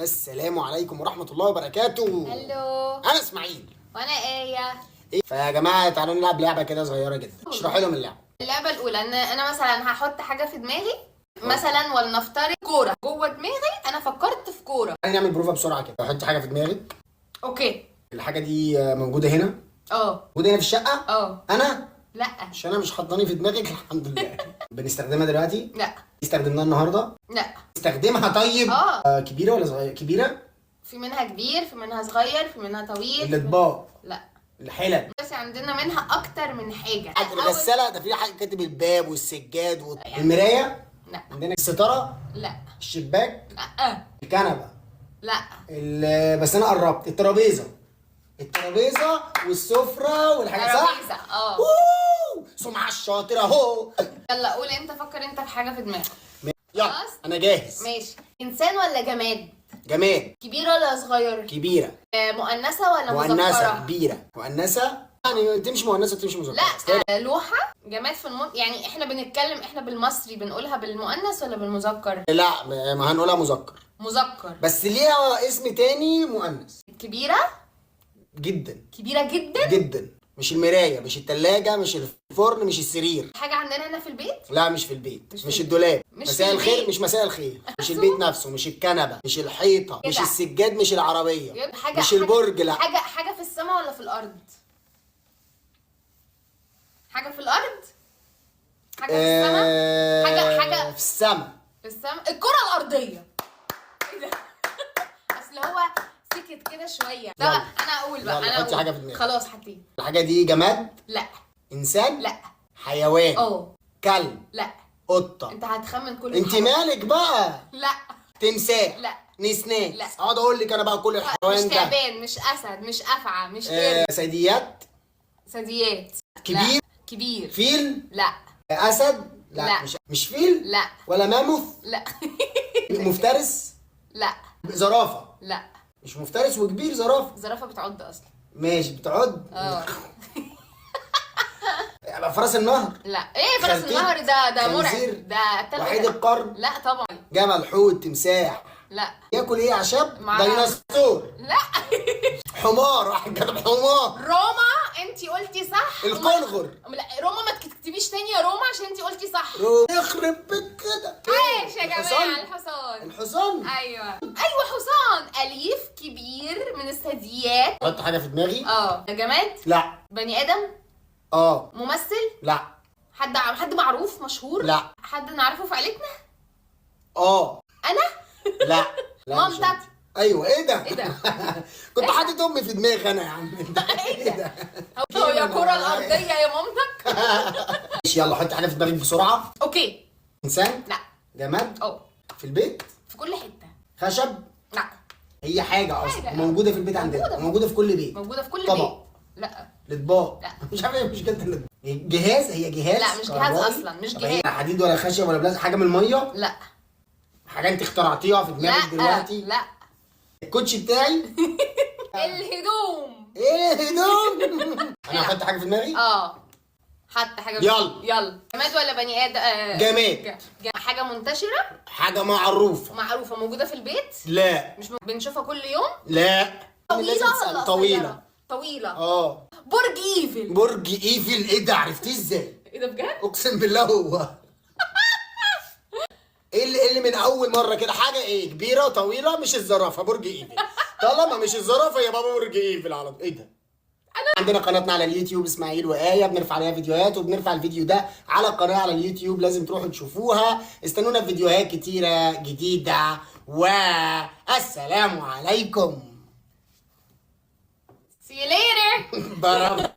السلام عليكم ورحمة الله وبركاته. hello. انا اسماعيل. وانا ايه؟ إيه؟ فيا جماعة تعالوا نلعب لعبه كده صغيرة جدا. اشرحي لهم اللعبة. اللعبة الاولى ان انا مثلا هحط حاجة في دماغي، مثلا ولنفترض كورة جوه دماغي، انا فكرت في كوره. تعالي نعمل بروفه بسرعة كده. حطي حاجة في دماغك. okay. الحاجة دي موجودة هنا؟ اه. موجودة هنا في الشقة؟ اه. انا لا. مش انا مش حاطاني في دماغك الحمد لله. بنستخدمها دلوقتي؟ لا. استخدمناها النهارده؟ لا. استخدمها طيب. اه. كبيرة ولا صغيرة؟ كبيرة. في منها كبير، في منها صغير، في منها طويل. الاطباق؟ لا. الحلل؟ بس عندنا منها اكتر من حاجة. الغسالة؟ ده في حاجة كاتب الباب والسجاد والمرايه. لا. عندنا الستارة؟ لا. الشباك؟ لا. الكنبة؟ لا. بس انا قربت. الترابيزة. الترابيزة والسفره والحاجات، صح؟ ترابيزة، اه. أوه، سمعه الشاطر اهو. يلا قول انت، فكر انت في حاجة في دماغك. يلا. خلاص؟ انا جاهز. ماشي. انسان ولا جماد؟ جماد. كبير ولا صغير؟ كبيرة. مؤنثة ولا مؤنثة. مذكره؟ كبيرة مؤنثة، يعني تمشي مؤنثة تمشي مذكره. لا. لوحة، جماد في يعني احنا بنتكلم، احنا بالمصري بنقولها بالمؤنث ولا بالمذكر؟ لا، ما هنقولها مذكر. مذكر. بس ليها اسم تاني مؤنث. كبيرة؟ جدا. كبيرة جدا؟ جدا. مش المراية، مش التلاجة، مش الفرن، مش السرير. حاجة عندنا هنا في البيت؟ لا مش في البيت. مش في مش البيت. الدولاب. مش مساء في الخير. البيت. مش مساء الخير. مش البيت نفسه، مش الكنبة، مش الحيطة، مش كده. السجاد، مش العربية، يبقى حاجة مش البرج. لا. حاجة في السماء ولا في الأرض؟ حاجة في الأرض؟ حاجة في السماء؟ حاجة في السماء. في السماء. الكرة الأرضية. ايه ده؟ أصل هو سكت كده شوية. طب يلا. أنا أقول بقى. يلا، أنا حطي أقول. حاجة في دماغك. خلاص حطيت. الحاجة دي جماد؟ لا. انسان؟ لا. حيوان؟ اه. كلب؟ لا. قطة؟ انت هتخمن كل انت الحاجات. مالك بقى؟ لا. تمساح؟ لا. نسناس؟ لا. اقعد اقول لك انا بقى كل مش الحيوان ده. تعبان، مش اسد، مش افعى، مش قرد. ثدييات؟ ثدييات. كبير؟ لا. كبير. فيل؟ لا. اسد؟ لا. لا. مش فيل؟ لا. ولا ماموث؟ لا. مفترس؟ لا. زرافة؟ لا. مش مفترس وكبير، زرافة. زرافة بتعض اصلا. ماشي، بتعض. اه. فرس النهر؟ لا، ايه فرس خنزير؟ النهر ده خنزير؟ مرعب ده قتال. وحيد القرن؟ لا طبعا. جمل، حوت، تمساح. لا. ياكل ايه؟ اعشاب؟ ديناصور؟ لا. حمار، واحد كاتب حمار. روما، انت قلتي صح. الكنغر. لا روما، ما تكتبيش تاني يا روما عشان انت قلتي صح. يخرب بيت كده. عايش يا جماعة. الحصان؟ الحصان. الحصان. ايوه ايوه، حصان اليف كبير من الثدييات. حط حاجة في دماغي. اه. جماد؟ لا. بني ادم؟ اه. ممثل؟ لا. حد معروف مشهور؟ لا. حد نعرفه في عيلتنا؟ اه. انا؟ لا لا، مش مامتك؟ انت. ايوه. ايه ده؟ ايه ده؟ كنت حاطط امي في دماغي انا يا عم. انت ايه ده؟ هو يا كرة الأرضية يا مامتك. ماشي، يلا حط حاجة في دماغك بسرعة. okay. انسان؟ لا. جماد؟ اه. في البيت؟ في كل حتة. خشب؟ لا. هي حاجة اصلا حاجة. موجودة في البيت عندنا. موجودة. موجودة في كل بيت. موجودة في كل طبق. بيت. لا. الاطباق؟ لا. مش عارف ايه مشكلة الاطباق. جهاز؟ هي جهاز؟ لا، مش جهاز كهربائي؟ أصلاً، مش طب هي جهاز. حديد ولا خشب ولا بلاستيك؟ حاجة من المية؟ لا. حاجة انت اخترعتيها في دماغك لا. دلوقتي؟ لا. الكوتشي بتاعي؟ الهدوم. ايه هدوم؟ انا هحط حاجة في دماغي. اه، حط حاجة. يلا. يلا. جماد ولا بني ادم؟ جماد. حاجة منتشرة؟ حاجة معروفة. معروفة، موجودة في البيت؟ لا. مش بنشوفها كل يوم؟ لا. طويلة لازم تسأل. ولا طويلة. قصيرة؟ طويلة. اه. برج ايفل. برج ايفل؟ ايه ده، عرفتيه ازاي؟ ايه ده بجد؟ اقسم بالله هو ايه اللي، إيه اللي من اول مرة كده؟ حاجة ايه كبيرة طويلة مش الزرافه، برج ايفل. طالما مش الزرافه يا بابا برج ايفل على طول. ايه ده؟ عندنا قناتنا على اليوتيوب اسماعيل وآية، بنرفع عليها فيديوهات، وبنرفع الفيديو ده على قناة على اليوتيوب، لازم تروحوا تشوفوها. استنونا في فيديوهات كتيرة جديدة، والسلام عليكم. See you later. برافو.